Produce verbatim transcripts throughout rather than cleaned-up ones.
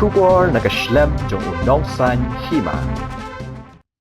Khubor na ka shlem jong u Nongsaiñ Hima.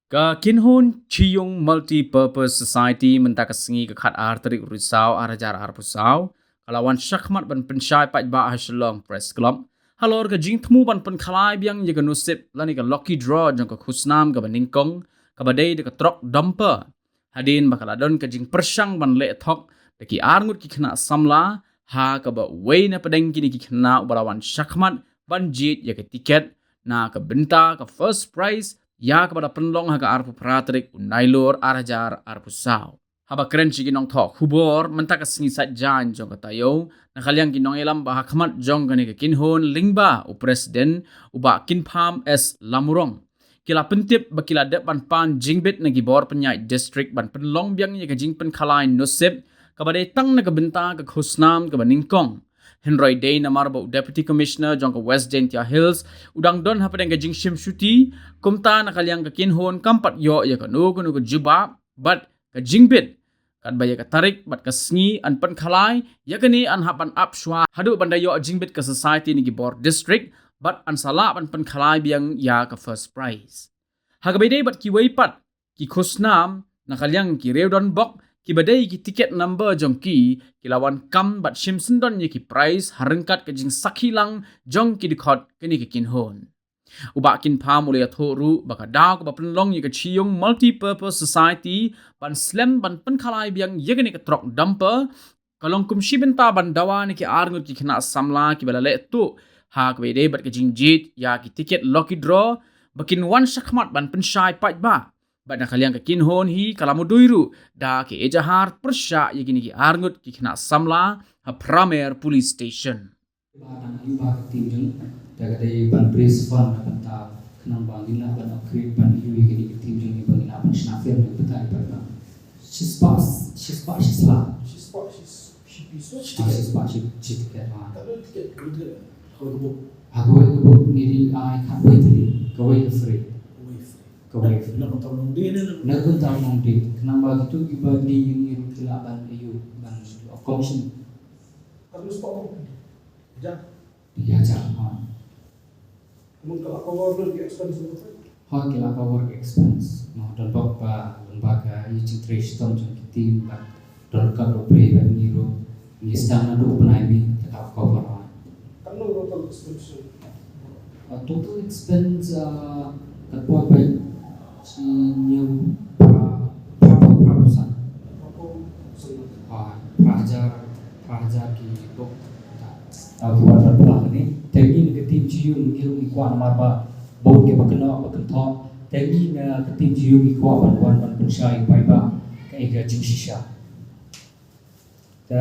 Ka Kynhun Chiyung Multi-Purpose Society mynta ka sngi ka khat ar tarik u Risaw ar hajar arphew saw ka la wan shakhmat ban pynshai paidbah ha Shillong Press Club halor ka jingthmu ban pynkhalai biang ïa ka nusip lane ka lucky draw jong ka khusnam kaba nyngkong kaba dei da ka trok dumper. Hadien ba ka la don ka jingpyrshang ban leh thok da ki arngut ki khynnah samla ha kaba uwei na pdeng kine ki khynnah uba la wan shakhmat ban jied ïa ka tiket na ka bynta ka first prize ïa kaba la pynlong ha ka arphew phra tarik u Nailur ar hajar arphew saw. Haba kren sha ki nongthoh khubor mynta ka sngi saitjaiñ jong ka taïew na ka liang ki nongïalam ba ha khmat jong kane ka kynhun lyngba u president u Bah Kynpham S Lamurong, ki la pyntip ba ki la dep ban pan jingbit na ki bor pynïaid district ban pynlong biang ïa ka jingpynkhalai nusip kaba dei tang na ka bynta ka khusnam kaba nyngkong. Hynrei dei namar ba u Deputy Commissioner jong ka West Jaintia Hills u dang don hapdeng ka jingshim shuti, kumta na ka liang ka kynhun kam pat ïoh ïa kano kano ka jubab bad ka jingbit katba ïa ka tarik bad ka sngi yn pynkhalai ïa kane yn hap ban ap shuwa haduh ban da ïoh jingbit ka society na ki bor district bad yn sa lah ban pynkhalai biang ïa ka first prize. Ha kaba ïadei bad kiwei pat ki khusnam na ka liang ki riew donbok kiba dei ki tiket number jong ki, ki la wan kam bad shim syndon ïa ki prize ha ryngkat ka jingsakhi lang jong ki dkhot kane ka kynhun. U Bah Kynpham u la ïathuh ruh ba ka daw kaba pynlong ïa ka Chiyung Multi-Purpose Society ban slem ban pynkhalai biang ïa kane ka trok dumper ka long kum shi bynta ban dawa na ki arngut ki khynnah samla kiba la leh tuh ha kaba ïadei bad ka jingjied ïa ki tiket lucky draw ba kin wan shakhmat ban pynshai paidbah. Bad na ka liang ka kynhun hi ka la mudui ruh da ki ejahar pyrshah ïa kine ki arngut ki khynnah samla ha Pramer Police Station. Ba dang ïa ba ka team jong, da ka dei ban raise fund na bynta khnang ba ngin lah ban upgrade ban ïa ka team jong, ba ngin lah ban shna film na bynta ïa ba. Shispah, shispah, shispah. Shispah, shis-, shispah, shis-, ah, shispah, shis-, shis tiket, ah. Tak ada tiket, kena tiket. Kawei ka book. Ah, kawei ka book, ngi dei ai khatwei tylli, kawei ka free. Kawei free. Kawei free. Na ka bynta u nongdie ne, na ka bynta u nongdie. Khnang ba kito kiba dei ïa ngi ruh ki lah ban ïa ban commission. Ka spot book. Ja. Ïa, ja, ha. Ka la cover ki expense ruh? Ha, ki la cover ki expense. Mo, donbok ba, donbok ka ïa jingtrei shitom jong ki team bad don ka ruh pray bad ngi ruh. Ngi sdang naduh u bnai May, ka la cover, ha. Katno total expense? Uh, total expense, uh, ka por ba shi hynñiew phra, phra, phra, phra phew san. Phra phew san. Ah, phra hajar, phra hajar ki book. Ah, ki wan ban phla kane. Te ngi ka team Chiyung ngi ruh ngi kwah namar ba bun kiba kynnoh ba kynthoh. Te ngi na ka team Chiyung ngi kwah ban wan ban pynshai paidbah kaei ka jingshisha. Te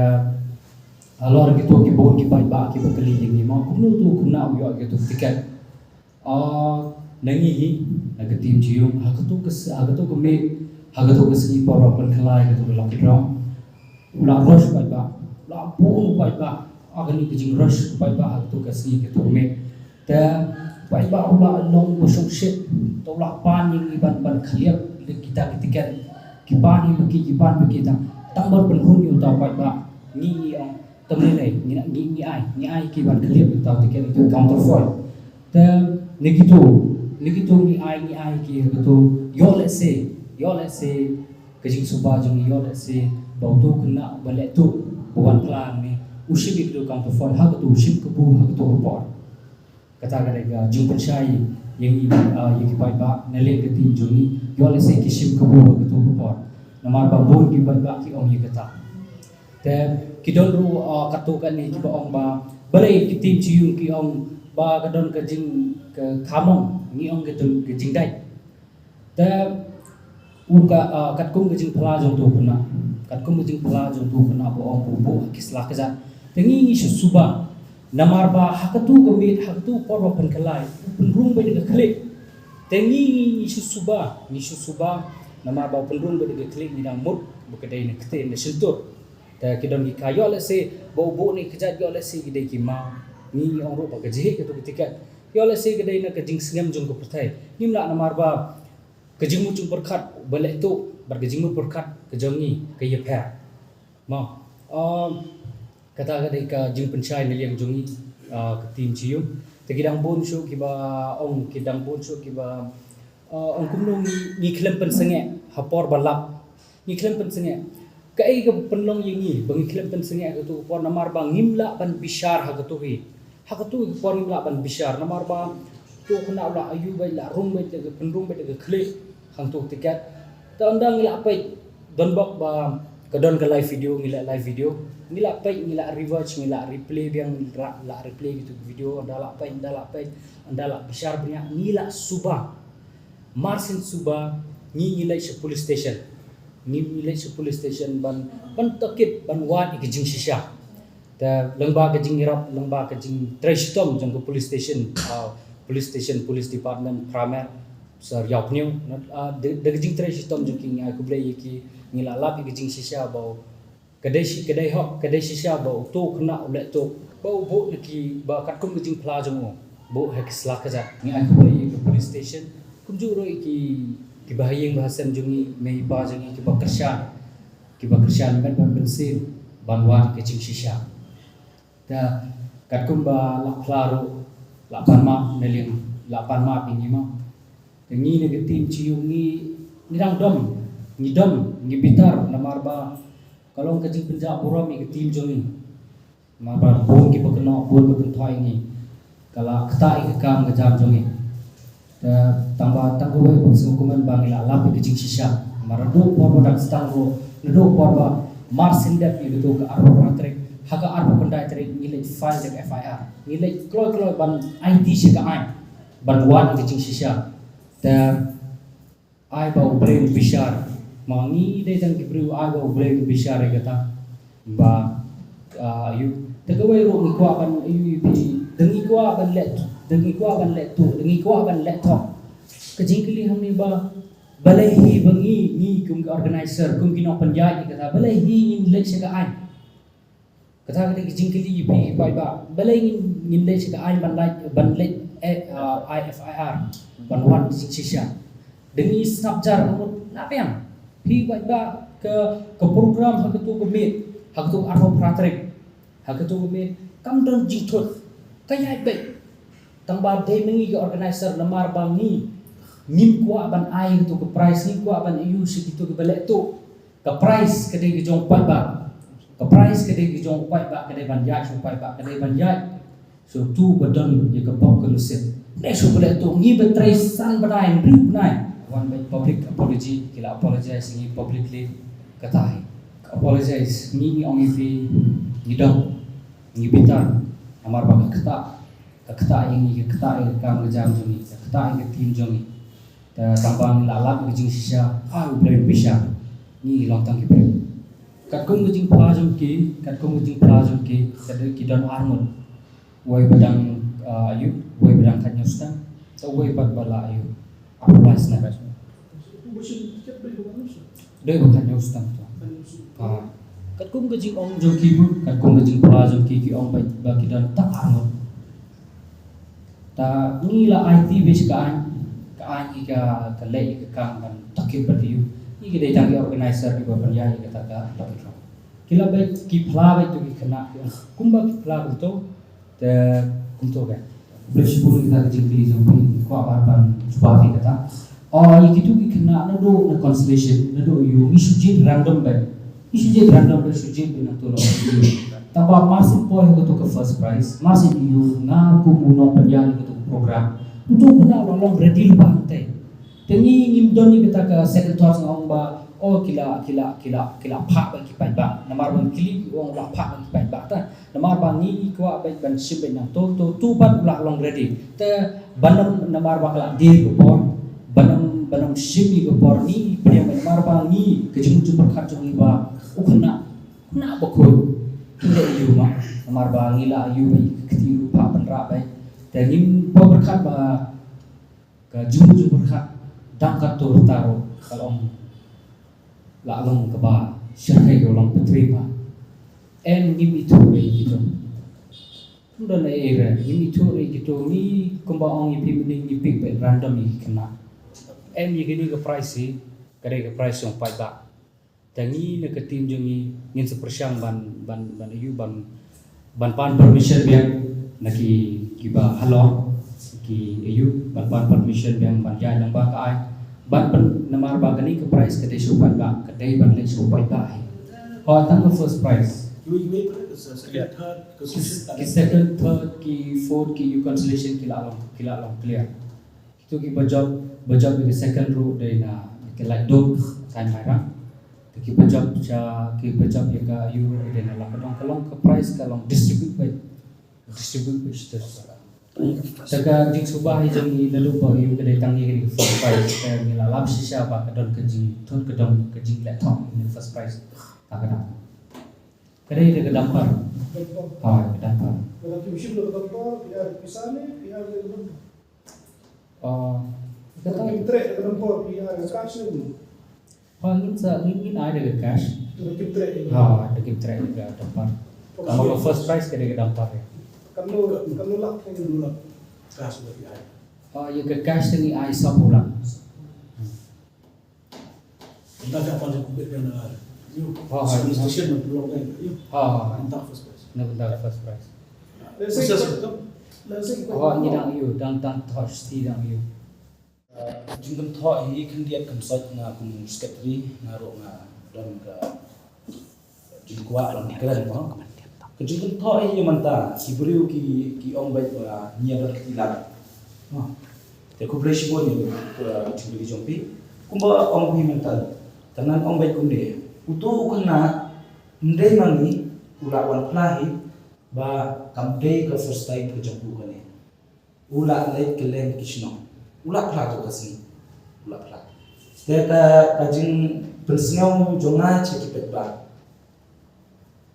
halor kito ki bun ki paidbah kiba kylli ïa ngi mo kumno tu kumno u ïoh kito tiket. Ah, na ngi hi, na ka team Chiyung, ha kato ka s-, ha kato ka miet, ha kato ka sngi por ba pynkhalai kato ka lucky draw. U la rush paidbah, u la bun paidbah, ha kane ka jingrush paidbah ha kato ka sngi kato ka miet. Te paidbah u la long ba shongshit, te u la pan ïa ngi ban, ban khlieh ïa kita ki tiket. Ki pan ïa ngi, ki pan ïa ngi tang, tang ban pynhun ïa uta u paidbah. Ngi, ngi ong, te mynne ngi, ngi, ngi ai, ngi ai ki ban khlieh ïa uta u tiket, ïa uta u counterfoil. Te na kito, na kito ngi ai, ngi ai ki ha kato, ïoh lehse, ïoh lehse, ka jingsuba jong ngi ïoh lehse, ba uto u khynnah ba leh tuh, ba wan phla hangne, u shim ïa kato counterfoil, ha kato u shim kabu, ha kato ka por. Kata ka dei ka jingpynshai ïa ngi, ah, ïa ki paidbah, na liang ka team jong ngi, ïoh lehse ki shim kabu ha kato ka por. Namar ba bun ki paidbah ki ong ïa kata. Te ki don ruh, ah, katto katne kiba ong ba, balei ki team Chiyung ki ong ba ka don ka jing, ka khamong, ngi ong ka don ka jingdait. Te u ka, ah, katkum ka jingphla jong uto u khynnah, katkum ka jingphla jong uto u khynnah ba ong ba u buh ha ki sla kjat. Te ngi ngi shu suba, namar ba ha kato ka miet, ha kato ka por ba pynkylla, u pynrung beit da ka khlieh. Te ngi ngi ngi shu suba, ngi shu suba, namar ba u pynrung beit da ka khlieh ngi dang mut ba ka dei na ktien na shyntur. Te ki don ki ka ïoh lehse ba u buh ne kjat ïoh lehse ki dei ki maw. Ngi ngi ong ruh ba ka jingeh kato ka tiket. Ïoh lehse ka dei na ka jingsngem jong ka pyrthei. Ngim lah namar ba ka jingmut jingpyrkhat ba leh tuh bad ka jingmut pyrkhat ka jong ngi ka ïapher. Mo. Um, kata ka dei ka jingpynshai na liang jong ngi. Ah, ka team Chi Yung. Te ki dang bun shuh kiba ong, ki dang bun shuh kiba, ah, ong kumno ngi, ngi khlem pynsangeh ha por ba lap. Ngi khlem pynsangeh. Kaei ka pynlong ïa ngi ba ngi khlem pynsangeh ha katu ka por, namar ba ngim lah ban bishar ha katu hi. Ha katu ka por ngim lah ban bishar namar ba uto u khynnah u la ayu beit, la rung beit, la pynrung beit, la khlieh hangtu ka tiket. Te ynda ngi la peit, don bok ba ka don ka live video, ngi la live video, ngi la peit, ngi la rewatch, ngi la replay biang, ngi la, la replay katu ka video, ynda la peit, ynda la peit, ynda la bishar bniah, ngi la suba. Marsien suba ngi, ngi leit sha police station. Ngi, ngi leit sha police station ban, ban tohkit, ban wad ïa ka jingshisha. Te lyngba ka jingïarap, lyngba ka jingtrei shitom jong ka police station, ah, police station, police department, Phramer, Sir Ïawphniew, ah, da, da ka jingtrei shitom jong ki, ngi ai khublei ïa ki, ngi la lap ïa ka jingshisha ba u, ka dei shi, ka dei hok, ka dei shisha ba uto u khynnah u leh tuh, ba u buh na ki, ba katkum ka jingphla jong u, buh ha ki sla kjat. Ngi ai khublei ïa ka police station, kumjuh ruh ïa ki, kiba ha ïing ba ha sem jong ngi, mei pa jong ngi, kiba kyrshan, kiba kyrshan met bad mynsiem ban wad ka jingshisha. Te katkum ba la phla ruh, la pan map na liang, la pan map ïa ngi ma. Te ngi na ka team Chi Yung ngi, ngi dang dom, ngi dom, ngi bitar namar ba ka long ka jingpynjah burom ïa ka team jong ngi. Namar ba bun kiba kynnoh, bun ba kynthoi ïa ngi. Ka la ktah ïa ka kam ka jam jong ngi. Te tang ba, tang kawei ba sngewkmen ba ngi la lap ïa ka jingshisha. Namar naduh por ba dang sdang ruh, naduh por ba marsien dep ïa katu ka arphew phra tarik, ha ka arphew khyndai tarik ngi leit file da ka F I R. Ngi leit kloi kloi ban aiti sha ka aiñ, ban wad ïa ka jingshisha. Te ai ba U Blei un bishar. Ma ngi dei tang ki briew, ai ba U Blei un bishar ïa kata. Ba, ah, ïa u. Te kawei ruh ngi kwah ban, ïa u, ïa u, dang ngi kwah ban leh, dang ngi kwah ban leh tuh, dang ngi kwah ban leh thok. Ka jingkylli hangne ba, balei hi ba ngi, ngi kum ki organizer, kum ki nongpynïaid ïa kata, balei hi ngin leit sha ka aiñ? Kata ka dei ka jingkylli ïa phi ki paidbah. Balei ngin, ngin leit sha ka aiñ ban leit, ban leit, eh, ah, ai F I R, ban wad jingshisha? Dang ngi sngap jar ka mut na biang. Phi paidbah, ka, ka program ha katu ka miet, ha katu ka arphew phra tarik, ha katu ka miet kam don jingthut. Ka ïaid beit. Tang ba dei ma ngi ki organizer namar ba ngi, ngim kwah ban ai katu ka prize, ngim kwah ban ïoh sha kitu kiba leh tuh. Ka prize ka dei ka jong u paidbah. Ka prize ka dei ka jong u paidbah, ka dei ban ïaid sha u paidbah, ka dei ban ïaid sha uto uba don ïa ka bok ka nusip. Leh shuh ba leh tuh, ngi ba trei san bnai, hynriew bnai. Wan beit public apology, ki la apologize ïa ngi publicly. Kata hi. Ka apologize, ngi, ngi ong ïa phi, ngi dom, ngi bitar. Namar ba ka ktah, ka ktah ïa ngi, ka ktah ïa ka kam ka jam jong ngi, ka ktah ïa ka team jong ngi. Te tang ba ngi la lap ïa ka jingshisha, ai U Blei un bishar. Ngi long tang ki briew. Katkum ka jingphla jong ki, katkum ka jingphla jong ki, ka dei ki don ar ngut. Uwei ba dang, ah, ayu, uwei ba dang khathynñiew snem, te uwei pat ba la ayu. Arphew lai snem. Dei ba khathynñiew snem to. Ah. Katkum ka jingong jong ki, katkum ka jingphla jong ki, ki ong ba, ba ki don tang ar ngut. Te ngi la aiti beit sha ka aiñ, ka aiñ hi ka, ka leh ïa ka kam ban tohkit bad ïa u. Ngi ki dei tang ki organizer kiba pynïaid ïa kata ka lucky draw. Ki la beit, ki phla beit to ki khynnah, ki ong kumba ki phla kumto, te kumto beit. Khublei shibun ïa kata ka jingkylli jong phi, ngi kwah ban, ban jubab ïa kata. O, ïa kitu ki khynnah naduh na consolation, naduh ïa u, ngi shu jied random beit. Ngi shu jied random beit, shu jied beit nangto la ong ïa u. Tang ba mar shu poi ha kato ka first prize, mar shu ïa u, nga kum u nongpynïaid ïa kato ka program. Uto u khynnah u la long ready lypa hangtei. Te ngi ngim don ïa kata ka second thought, nga ong ba, o, ki la, ki la, ki la, ki la phah bad ki paidbah. Namar ba ngi kylli, u ong u la phah bad ki paidbah ta. Namar ba ngi kwah beit ban shim beit nangto, to, to pat u la long ready. Te ban ym, namar ba ka la die ka por, ban ym, ban ym shim ïa ka por, ngi pdiang beit namar ba ngi ka jingmut jingpyrkhat jong ngi ba u khynnah, khynnah bakhuid. Ngi leh ïa u ma, namar ba ngi la ïa u beit ka kti ruh phah pynrah beit. Te ngim pyrkhat ba ka jingmut jingpyrkhat dang katto rta ruh ka long, la long kaba shyrkhei, ka long pyrthei ba. Em, ngim ithuh ïa kito. Ym don ei ei re, ngim ithuh ïa kito, ngi kumba ong ïa phi mynne, ngi pick beit random ïa ki khynnah. Em, ïa kine ka prize hi, ka dei ka prize jong paidbah. Te ngi na ka team jong ngi ngin sa pyrshang ban, ban, ban ïa u, ban, ban pan permission biang. Na ki, kiba halor, ki ïoh ban pan permission biang ban ïaid lang ba ka ai. Ban ban namar ba kane ka prize ka dei shu paidbah, ka dei ban leh shu paidbah hi. Ho tang ka first prize. You, you may put it as a second, third, ki second, third, ki fourth, ki ïoh consolation ki la long, ki la long clear. Kitu ki ba jop, ba jop ïa ka second ruh dei na ki Laitduk, Sain Mairang. Te ki ba jop sha, ki ba jop ïa ka ïoh ruh dei na Lakadong, ka long ka prize ka long distribute by, distribute by. Te ka jingsuba hi jong ngi naduh ba ïoh ka dei tang ïa ka first prize, te ngi la lap shisha ba ka don ka jingthut, ka don ka jingleh thok ïa ka first prize. Ta ka dang. Ka dei da ka dumper. Ha, ka dumper. Dalam tu machine dalam dumper, P R pisa ni, P R dalam dumper. Oh, kata. Kim trek dalam dumper, P R cash ni. Ha, ngin sa, ngin, ngin ai da ka cash. Dalam kim trek ni. Ha, da kim trek da ka dumper. Ka first prize ka dei ka dumper. Kan lo, kan lo lak ni. Kan lo lak. Cash ba ki ai. Ha, ïa ka cash ni ai sawphew lak. Mynta ka pan ku bit na ïoh. Ha, ha, station na pulong kan ïoh. Ha, ha, ha. Mynta first prize. Na mynta first prize. Let's say, let's say, ha, ngi dang ïoh, dang, dang thoh shisha dang ïoh. Jingkynthoh hi khyndiat khynsoit nga kum secretary nga ruh nga don ka jingkwah ban kren mo. Ka jingkynthoh hi mynta ki briew ki, ki ong beit ba ngi ïa don ka tilak. Mo. Te khublei shibun ïa ka jingkylli jong phi. Kumba ong phi mynta. Te ngan ong beit kumne. Uto u khynnah ym dei ma ngi u la wan phla hi ba kam dei ka first time ka jong u kane. U la leit kylleng ki shnong. U la phla to ka sngi. U la phla. Te ka, ka jingpynsngew jong nga sha ki paidbah.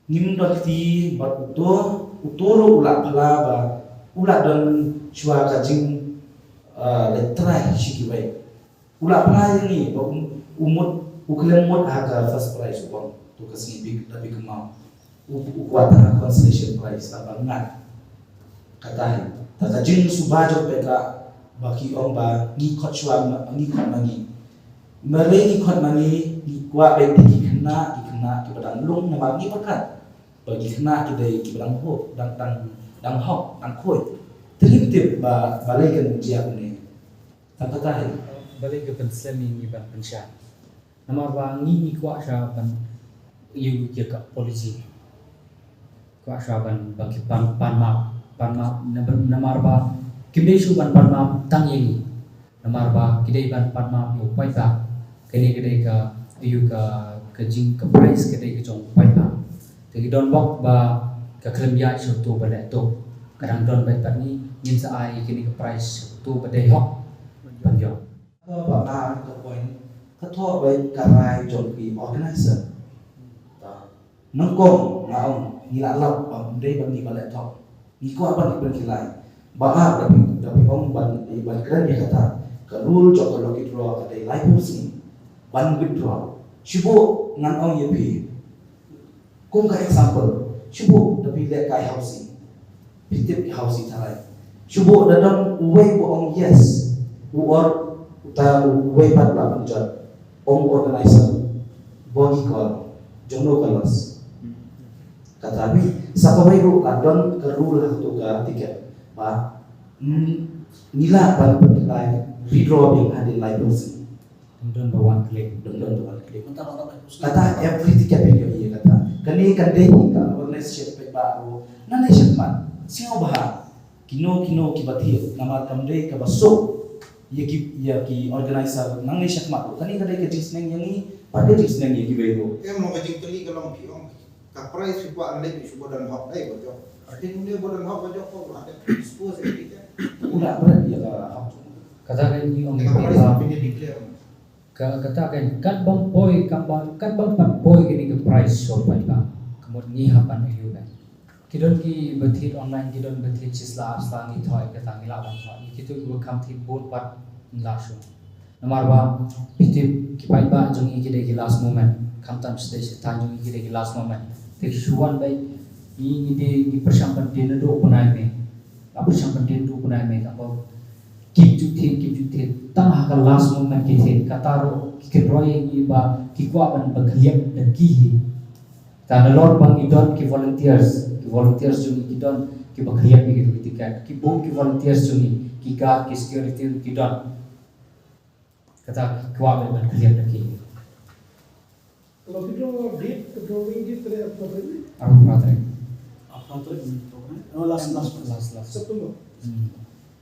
Ngim don kti bad uto, uto ruh u la phla ba u la don shuwa ka jing, ah, leit try sha kiwei. U la phla ïa ngi ba u, u mut, u khlem mut ha ka first prize u ong. To ka sngi bik da bik kynmaw. U, u kwah tang ha consolation prize tang ba ngat. Kata hi. Ta ka jingsuba jong phi ka ba ki ong ba ngi khot shuwa ma, ngi khot ma ngi. Balei ngi khot ma ngi, ngi kwah ba ki khynnah, ki khynnah kiba dang lung namar ngi pyrkhat ba ki khynnah ki dei kiba dang hok, dang, dang, dang hok, dang khuid. Te ngim tip ba balei kan jia kumne. Tang kata hi. Balei ka pynslem ïa ngi ban pynshai. Namar ba ngi, ngi kwah shuwa ban ïa ka apology. Kwah shuwa ban, ban ki pan, pan map, pan map, namar, namar ba kim dei shuh ban pan map tang ïa ngi. Namar ba ki dei ban pan map ïa u paidbah. Kane ka dei ka, ïa ka, ka jing ka prize ka dei ka jong u paidbah. Te ki don bok ba ka khlem ïaid sha uto ba leh to. Ka dang don beit pat ngi, ngin sa ai kane ka prize sha uto ba dei hok ban ïoh. Ka ba ar ka point, ka thoh beit ka rai jong ki organizer. Ta, nyngkong nga ong ngi la lap ba ym dei ba ngi ba leh thok. Ngi kwah ban pynkylla. Ba ar da phi, da phi ong ban, ban kren ïa kata. Ka rule jong ka lucky draw ka dei laiphew sngi ban withdraw. Shu buh ngan ong ïa phi. Kum ka example, shu buh da phi leh kai housie. Phi tip ki housie tharai. Shu buh da don uwei ba ong yes. U or uta uwei pat la pynjot. Ong organizer. Ba ngi call. Jong no ka loss. Kata phi sa kawei ruh la don ka rule ha kato ka ticket. Ba, mm, ngi lah ban pynlai redraw biang hadien laiphew sngi. Dang don ba wan klik, dang don ba wan klik. Mynta ba ka bai. Kata every ticket phi ïohi kata. Kane kan dei hi ka awareness sha ki paidbah ruh. Nangne shakhmat. Sngewbha. Kino kino kiba thied namar kam dei kaba suk ïa ki, ïa ki organizer nangne shakhmat ruh. Kane ka dei ka jingsneng ïa ngi, pat ka jingsneng ïa kiwei ruh. Em, ka jingkylli ka long phi ong. Ka prize shu kwah leit shu ba don hok dei ba jop. Hynrei ba don hok ba jop ko ba dei. Suppose every ticket. U la bret ïa ka hok. Kata ka ngi ong ïa ka prize ba phi declare. Ka, kata kan, kat bang poi, kat bang, kat bang pat poi kane ka prize sha u paidbah. Ka mut ngi hap ban ïoh ban. Ki don kiba thied online, ki don ba thied shi sla, ar sla ngi thoh, kata ngi lah ban thoh. Ngi kito kiba kham thied bun pat ngi lah shuh. Namar ba, phi tip ki paidbah jong ngi ki dei ki last moment. Khamtam shatei shatei jong ngi ki dei ki last moment. Te ki shu wan beit, ngi, ngi dei, ngi pyrshang ban dei naduh u bnai May. Nga pyrshang ban dei naduh u bnai May, tang ba kim ju thied, kim ju thied. Tang ha ka last moment ki thied. Kata ruh ki kynroi ïa ngi ba ki kwah ban ba khlieh da ki hi. Ta nalor ba ngi don ki volunteers, ki volunteers jong ngi ki don Kiba khlieh ïa ki tiket, ki bun ki volunteers jong ngi, ki guard, ki security ki don. Kata ki kwah ban khlieh ïa ki. Kalau kita date, kita drawing date, kita apa tadi? Arphew phra tarik. Apa tadi? Oh, last, last, last, last. September. Hmm.